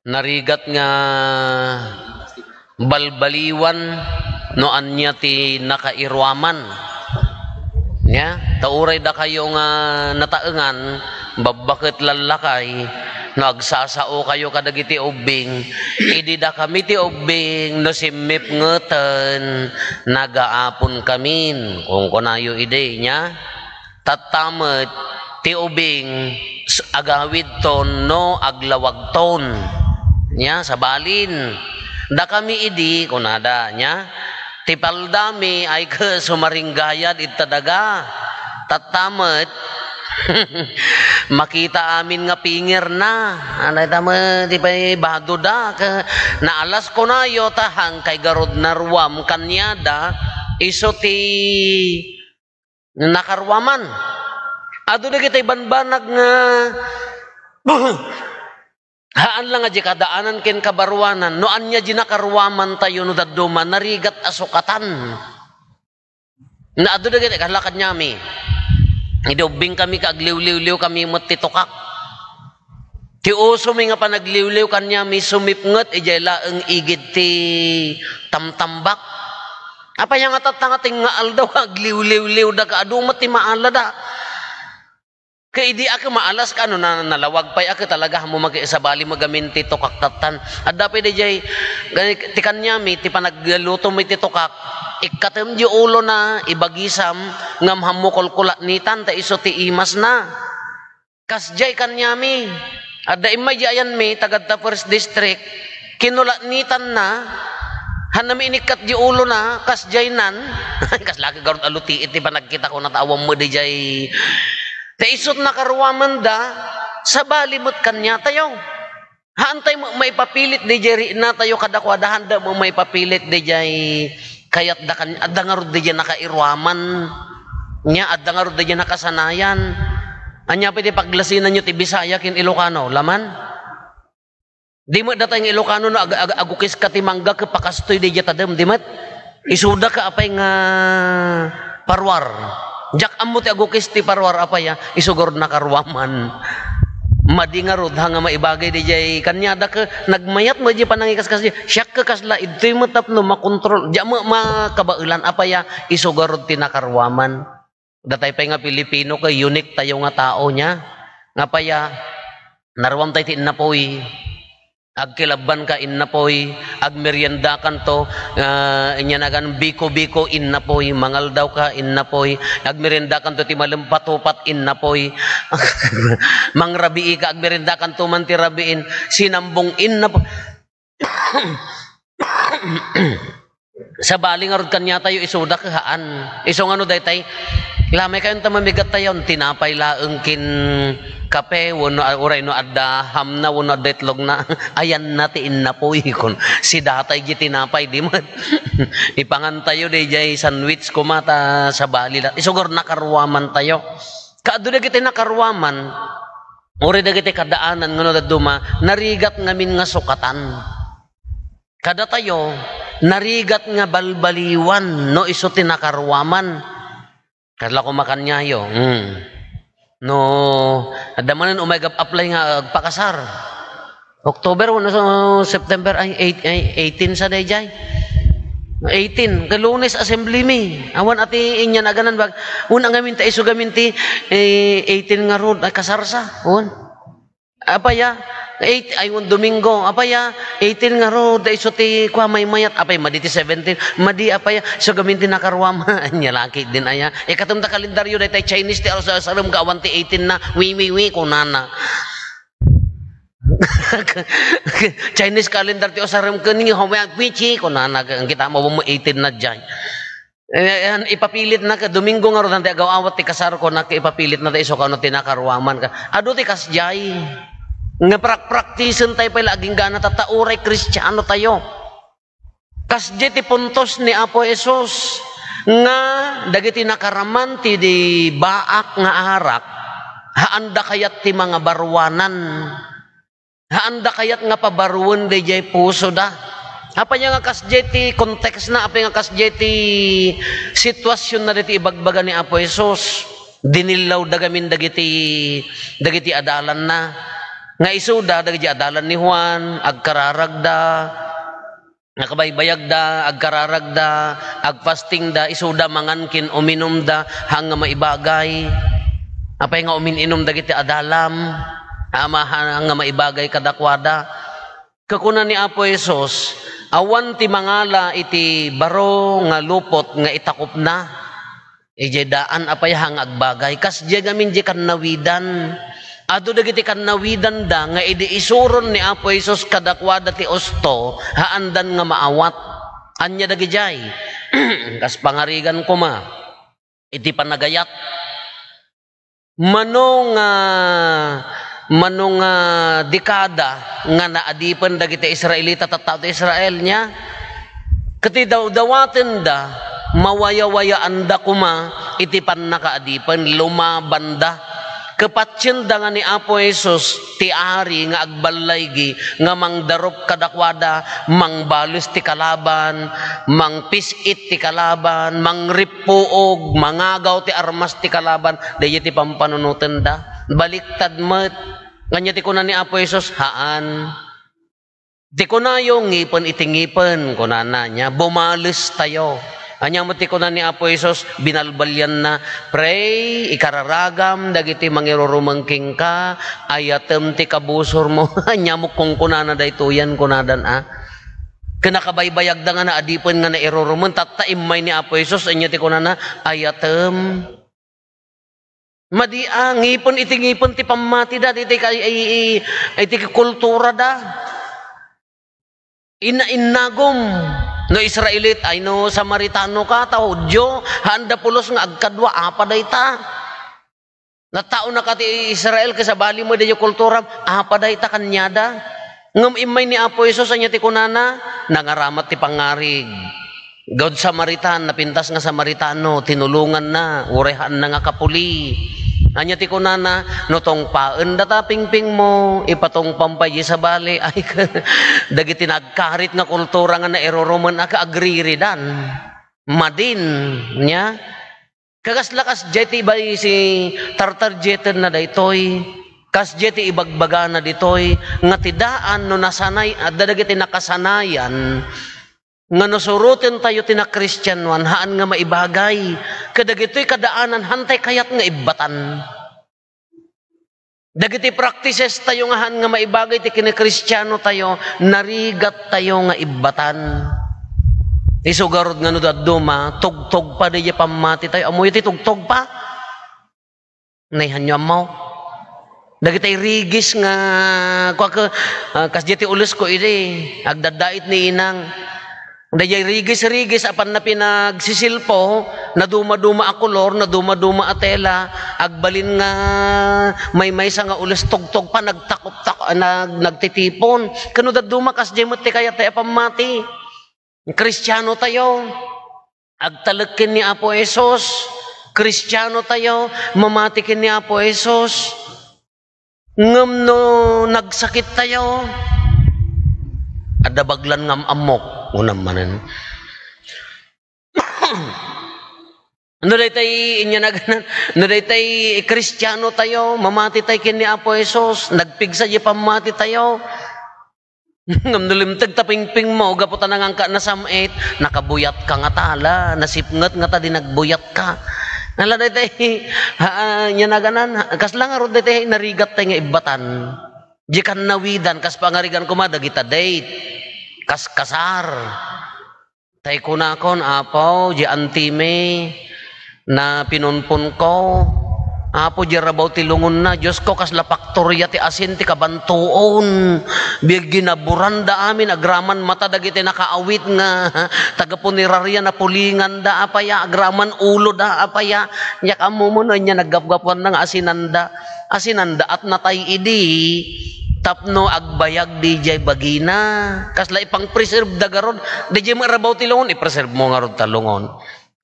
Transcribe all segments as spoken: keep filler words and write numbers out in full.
Narigat nga balbaliwan no ania ti nakairuaman. Nia, ta uray dakayo nga nataengan, babbaket lallakay, no agsasaokayo kadagiti ubbing, idi dakami ti ubbing, no simmipngeten, nagaaponkamin. Kunkunayo idi, nia? Tatta met ti ubing s-, agawidton no aglawagton. Nia, sabalin, dakami idi, kunada, nia, ti paldami ay ket sumaringgayad ita daga. Tatta met, makita amin nga pingirna. Anay ta met, di pay badoda. Ke-, naalas kunayo, ta hangkay garud naruam kaniada, isu ti nakaruaman. Adu dagiti banbanag nga haan lang a di kadaanan ken kabaruanan, no ania di nakaruaman tayo no dadduma, narigat a sukatan. Na adu dagiti kalakad niami. Idi ubbing kami ka agliwliwliw kami met ti tukak. Ti usomi nga panagliwliw kaniami sumipnget idiay laeng igid ti tamtambak. Apay nga tatta nga tingnga aldaw ka agliwliwliw da ka adu met ti maalada. Ket idi a ket maalas ka, ano, na, nalawag pay a ket talaga mo maki-, sabali mo gamin ti tukak tattan. Adda pay diay, ti kaniami, ti panagluto mo iti tukak, ikkatem di ulo na, ibagisam, ngam hammo kulkulatnitan, ta isu ti imas na. Kasdiay kaniami. Adda immay di ayanmi, tagadta First District, kinulatnitan na, hanami inikkat di ulo na, kasdiay nan, kas laki garud aluti iti panagkita ko na ta awan mo diay. Ta isut nakaruaman da, sabali met kaniatayo. Haan tayo ma-, maipapilit diay riina tayo kadakuada, haan da ma-, maipapilit diay kayat da kan-, adda ngarud diay nakairuaman. Nia, adda ngarud diay nakasanayan. Ania pay ti paglasinanyo ti Bisaya ken Ilocano? Laman? Di met datay nga Ilocano no ag-, ag-, agukis ka ti mangga ket pakastoy diay tadem, di met? Isuda ka apay nga paruar? Diak ammo ti agukis ti paruar, apay a? Isu garud nakaruaman. Madi ngarud, ha, nga maibagay diay kaniada ket nagmayat met diay panangikaskas diay. Siak ket kasla, idtoy met tapno makontrol. Diak met makabaelan, apay a? Isu garud ti nakaruaman. Datay pay nga Pilipino ket unique tayo nga tao nia. Nga apay a? Naruam tay ti innapoy. Agkilabban ka, innapoy, agmeriendakanto, ah, inyanagan, biko-biko, innapoy, mangaldaw ka, innapoy, agmeriendakanto ti malempatupat, innapoy, mangrabii ka, agmeriendakanto man ti rabiin, sinambong, innapoy. Sabali ngarud kaniatayo isuda ket haan. Isu nga no daytay, lamay kayon ta mamigat tayo, tinapay laeng ken kape, wenno, ah, uray no adda hamna, wenno adda itlogna, ayanna ti innapoy, kun sidatay di tinapay, di met. Ipangan tayo, di jay sandwich, kuma ta sabali la. Isu garud nakaruaman tayo. Kaadu dagiti nakaruaman, uray dagiti kadaanan nga no dadduma, narigat ngamin nga sukatan. Kadatayo, narigat nga balbaliwan no isu ti nakaruaman. Kasla koma kaniayo. Hmm. No, adda manen umay gap-, apply nga agpakasar. October wenno September, ay, eight, ay, eighteen sa dayjay. Eighteen, ka Lunes assembly mi. Awan ati inyanagan bag-, una ngamin ta isu gamin ti, eh, eighteen ngarud, ay, kasarsa. Awan. Apay a, eight, ay, un Domingo, apay a, eighteen ngarud, isu ti kua maymayat, apay, madi ti seventeen, madi, apay a, isu gamin ti nakaruam, ania laki din aya. Ikatem ta kalendaryo, daytay Chinese ti usarem ka awan ti eighteen na, wi, wi, wi, kunana. Chinese calendar ti usarem ken ni Homeang Pichi, kunana, kita mo, mo eighteen na jay. Eh, yan, ipapilit na ka, Domingo ngarud, ti agaw-awat ti kasar ko, nak-, ipapilit na ta isu kano ti nakaruaman ka. Adu ti kasjay. Nga prak-, praktisen tayo pay la agingga na, tatta uray Kristiano tayo. Kasjay ti puntos ni Apo Jesus nga dagiti nakaraman ti di baak nga arak, haanda kayat ti mangabaruanan. Haanda kayat nga pabaruen dayjay pusoda. Apay nga kasjay ti context na, apay nga kasjay ti sitwasyon na diti ibagbaga ni Apo Jesus. Dinillawda gamin dagiti, dagiti adalanna. Nga isuda, dagiti adalan ni Juan, agkararagda, nakabaybayagda, agkararagda, agfastingda, isuda mangan ken uminumda, haan nga maibagay. Apay nga umin-inum dagiti adalam, ama, haan nga maibagay kadakuada. Kakuna ni Apo Jesus, awan ti mangala iti baro nga lupot nga itakupna. Idiay daan apay haan nga agbagay. Kasdiay ngamin diay kannawidan. Adu dagiti kannawidanda nga idi isuron ni Apo Jesus kadakuada ti usto, haandan nga maawat. Ania dagidiay? Kas pangarigan koma iti panagayat. Mano nga, mano nga dekada nga naadipen dagiti Israelita, tattao ti Israel, nia? Ket ti dawdawatenda, mawayawayaanda koma iti pannakaadipen, lumabanda. Kapatienda nga ni Apo Jesus ti Ari nga agballaygi, nga mangdarup kadakuada, mangbales ti kalaban, mangpis-it ti kalaban, mangrippuog, mangagaw ti armas ti kalaban, daydiay ti pampanunotenda. Baliktad met. Ania ti kuna ni Apo Jesus? Haan. Ti kunayo, ngipen iti ngipen, kunana, nia, bumalestayo. Ania met ti kuna ni Apo Jesus? Binalbalianna, "Pray, ikararagam dagiti mangirurumeng kenka, ayatem ti kabusormo." Ania met kunkunana daytoyen, kunadan a. Ken nakabaybayagda nga naadipen nga nairurumeng, tatta immay ni Apo Jesus, ania ti kunana? "Ayatem." Madi a, ngipen iti ngipen ti pammatida, iti ka-, i-, i-, iti kulturada. Inna-innagom. No Israelit, ay no Samaritano ka, ta Judio, haanda pulos nga agkadua, apa dayta? Nataonaka ti Israel, ket sabali met daydiay kulturam, apa dayta kaniada? Ngem immay ni Apo Jesus, ania ti kunana? Nangaramat ti pangngarig. Good Samaritan, napintas nga Samaritano, tinulonganna, uray haanna nga kapuli. Ania ti kunana? No tungpaen data pingpingmo, ipatungpam pay di sabali. Ay, dagiti nagkarit nga kultura nga nairurumen a kagriridan. Madin, nia? Kakasla kasdiay ti ibay si tartarjetenna daytoy. Kasdiay ti ibagbagana ditoy, nga ti daan no nasanay, adda dagiti nakasanayan, nga no surotentayo ti nakristianoan, haan nga maibagay. Kadagitoy kadaanan, haantay kayat nga ibbatan. Dagiti practices tayo nga haan nga maibagay ti kinikristiano tayo, narigat tayo nga ibbatan. Isu garud nga no dadduma, tugtog pa daydiay pammati tayo. Ammoyo ti tugtog pa? Naihanyo ammo? Dagiti rigis nga, kua ke, ah, kasdiay ti ulesko idi, agdaddait ni inang. Daydiay rigis-rigis a panna pinagsisilpo, nadumaduma a kolor, nadumaduma a tela, agbalin nga maymaysa nga ules tugtog pa, nagtakop-tak-, nag-, nagtitipon. Ken no dadduma, kasdiay met ti kayat tayo a pammati. Kristiano tayo. Agtalek ken ni Apo Jesus. Kristiano tayo, mamati ken ni Apo Jesus. Ngem no nagsakit tayo, adda baglan nga am-ammok, unam manen. No daytay inya naganan, no daytay Kristiano tayo, mamati tayo ken ni Apo Jesus, nagpigsa di pammati tayo. Ngem no limteg ta pingpingmo, gapu ta nanganka nasam-it, nakabuyatka ngata, ala, nasipnget ngata di nagbuyatka. Ala daytay, ha, ah, nya naganan, ha, kasla ngarud daytay narigat tay nga ibbatan. Di kannawidan, kas pangarigan koma, dagita date, kas kasar. Tay kunakon, Apo, di antimi, napinunponko. Apo, di rabaw ti lungonna. Diosko, kasla paktoria ti asin ti kabantuon. Biag ginaburanda amin, agraman mata dagiti nakaawit nga taga punerarya, napulinganda, apaya, agraman uloda, apaya. Nya kammumo no, nya naggapgapuanna nga asinanda. Asinanda at natay idi. Tapno agbayag didiay bagina. Kasla ipang-preserve da garud. Didiay met rabaw ti lungon, i-preserve mo ngarud ta lungon.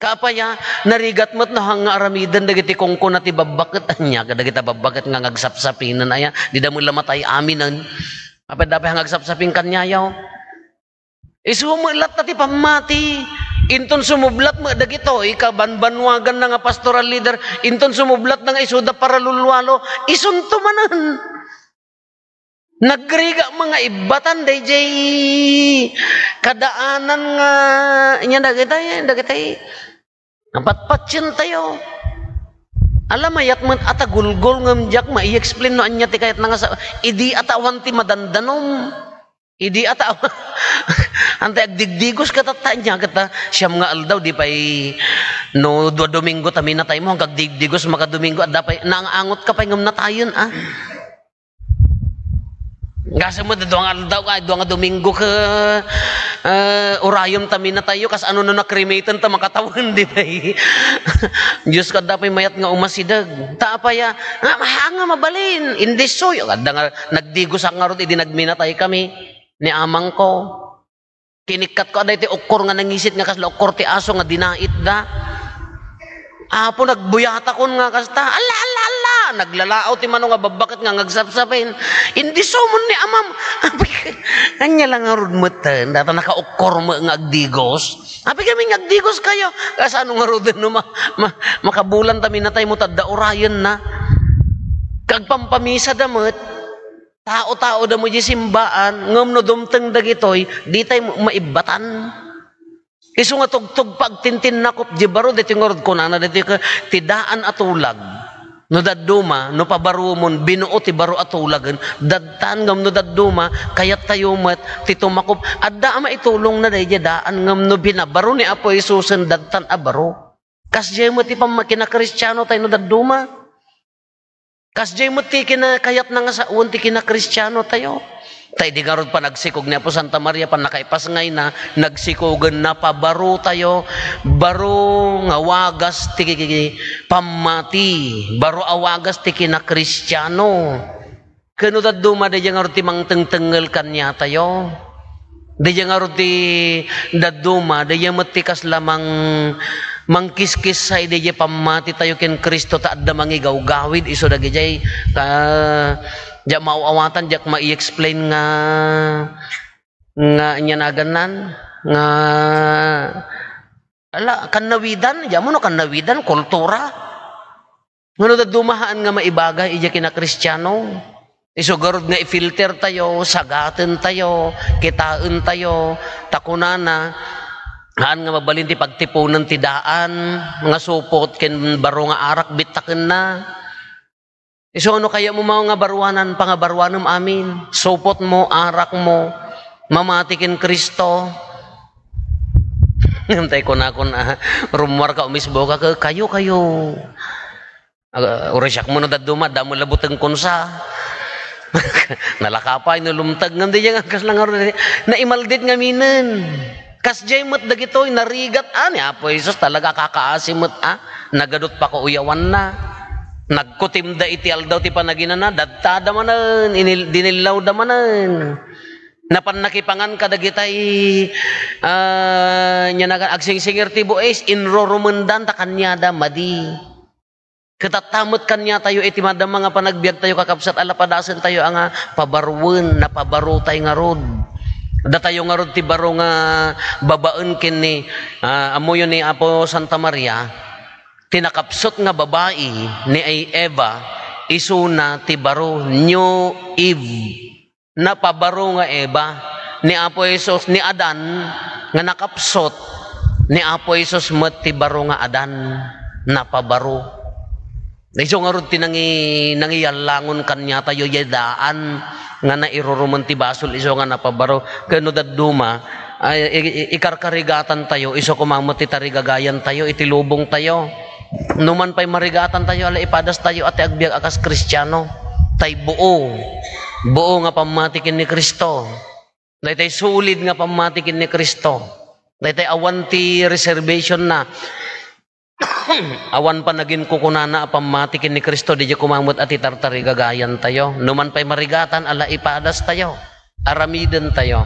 Kaapaya, narigat met no haan nga aramiden dagiti kunkuna ti babbaket. Ania, kadagita babbaket nga ngagsapsapinen aya, dida met la matay aminen. Apay dapay haan nga agsapsapin kaniayo. Isu met latta ti pammati. Inton sumublat met dagitoy, kabanbanwaganna nga pastoral leader, inton sumublatna nga isuda paralulwalo, isunto manen. Nagrigat met nga ibbatan dayjay kadaanan nga inya dagitay, dagitay napatpatien tayo. Ala, mayat met a ta gulgol ngem diak mai-explain no ania ti kayatna nga sa-, idi a ta awan ti madandanom. Idi a ta awan, anta agdigdigos ka tatta, ania ket ta, siam nga aldaw, di pay, no, dua Domingo ta minatay mo, agdigdigos maka Domingo, adda pay, naangangot ka pay ngem natayen, a. Gasem met, dua nga aldaw, ay, dua nga Domingo ka, eh, urayem ta minatayyo, kas ano no na-cremate-en ta makatawen, di pay. Diyos ko, adda pay mayat nga umasideg. Ta apay a, nga, nga mabalin, indisoy. Adda nga, nagdigosak ngarud, idi nagminatay kami, ni amangko. Kinikkatko a daytoy ukkor nga nangisit nga kasla ukkor ti aso nga dinaitda. Apo, nagbuyatakon nga kasta. Alla, alla, alla! Naglalaaw ti mano nga babbaket nga ngagsapsapin. Indisomon ni amam. Apay, ania la ngarud met, eh, data nakaukkor met nga agdigos. Apay kami nga agdigos kayo. Kasano ngaruden no ma-, ma-, makabulan ta minatay mo tadda urayen na. Kagpampamisa da met. Tao-tao da mo di simbaan, ngem no dumteng dagitoy, ditay mo maibbatan. Isu nga tugtog pa agtintinnakop di baro, ditoy ngarud kunana, ditoy ka, ti daan a tulag. No dadduma, no pabarumon, binuo ti baro a tulagen, dadtan ngem no dadduma, kayat tayo met, ti tumakop, adda a maitulong na daydi daan ngem no binabaro ni Apo Jesusen, dadtan a baro. Kasdiay met ti pamma-, kinakristiano tayo no dadduma. Kasdiay met ti kinakayatna nga sawen ti kinakristiano tayo. Ta idi ngarud panagsikog ni Apo Santa Maria, pannakaipasngayna, nagsikogen, napabaro tayo, baro nga wagas ti pammati, baro a wagas ti kinakristiano. Ken no dadduma, daydiay ngarud ti mangtengtengngel kaniatayo. Daydiay ngarud ti dadduma, daydiay met ti kasla mang-, mangkiskissay daydiay pammatitayo ken Cristo ta adda mangigawgawid isu dagidiay, ah, diak maaw-awatan, diak mai-explain nga, nga ania nagannan, nga, ala, kannawidan, diak ammo no kannawidan, kultura. Ngano dadduma haan nga maibaga idiay kinakristiano? Isu garud nga i-filter tayo, sagaten tayo, kitaen tayo, ta kunana, haan nga mabalin ti pagtipunen ti daan nga supot ken baro nga arak bittakenna. Isu no kayatmo nga baruanan, pangabaruanem amin. Supotmo, arakmo, mamati ken Cristo. Ngem tay kunakon, ah, rummuarka, umisboka, ka-, kayo, kayo. Ah, uray siakmo no dadduma, adda met la butengkon sa. Nalaka pay no lumteg, ngem daydiay nga kasla ngarud, naimaldit ngaminen. Kasdiay met dagitoy, narigat, ah, ni Apo Jesus, talaga kakaasi met, ah. Nagadut pa kauyawanna. Nagkutimda iti aldaw ti panaginana, dadtada manen, inil-, dinillawda manen. Napan nakipangan kadagitay, ah, nia nagan-, agsingsingir ti buis, inrurumendan ta kaniada madi. Ket atta met kaniatayo iti madama nga panagbiagtayo, kakabsat, a lapadasentayo a nga pabaruen, napabarotay ngarud. Datayo ngarud ti baro nga babaen ken ni, ah, ammoyo ni Apo Santa Maria, ti nakapsut nga babai ni Eva, isuna ti baro, New Eve. Napabaro nga Eva ni Apo Jesus, ni Adan nga nakapsut, ni Apo Jesus met ti baro nga Adan, napabaro. Isu ngarud ti nangi-, nangiyalangon kaniatayo, diay daan nga nairurumen ti basol isu nga napabaro. Ken no dadduma, ay, i-, i-, ikarkarigatantayo, isu koma met ti tarigagayantayo iti lubongtayo. Numan pay marigatantayo, ala, ipadastayo a ti agbiag a kas Kristiano. Tay buo, buo nga pammati ken ni Cristo. Daytay solid nga pammati ken ni Cristo. Daytay awan ti reservation na. Awan panaginkukunana a pammati ken ni Cristo, daydiay koma met a ti tartarigagayantayo. Numan pay marigatan, ala, ipadastayo. Aramidentayo.